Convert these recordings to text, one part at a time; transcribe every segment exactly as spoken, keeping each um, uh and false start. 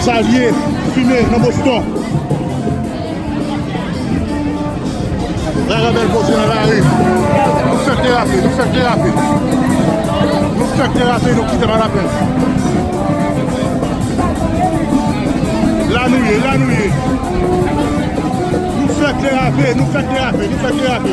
Salye, fime nan Boston. Rara bèl poze nan lari. Nou fèk derape, nou fèk derape. Nou fèk derape, nou kite pa lapèn. La nou ye, la nou ye. Nou fèk derape, nou fèk derape, nou fèk derape.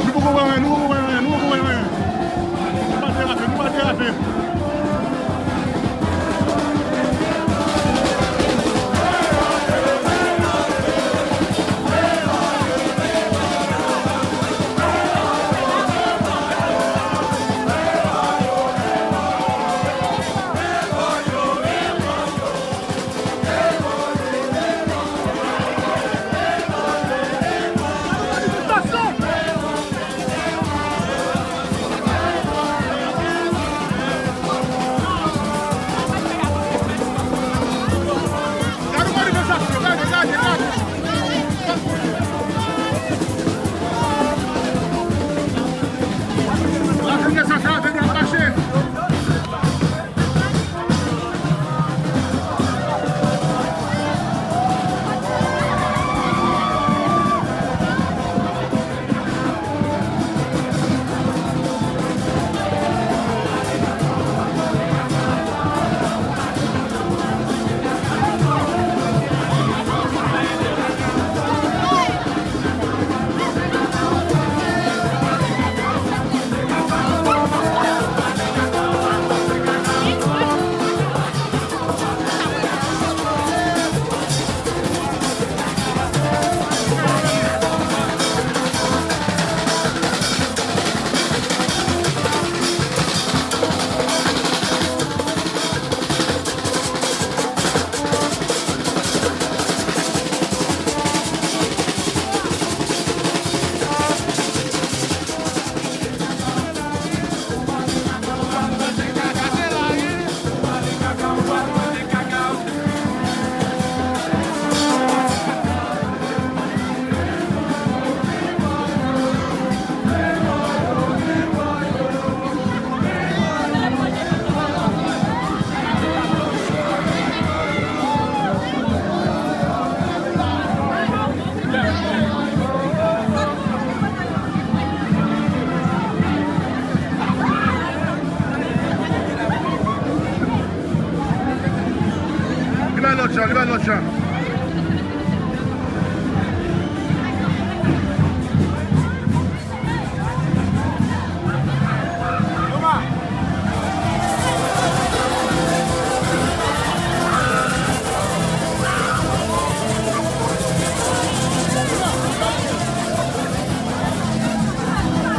Nou poko wè anyen, nou poko wè anyen, nou poko wè anyen. Nou pa derape, nou pa derape. Li bay lòt jan, li bay lòt jan.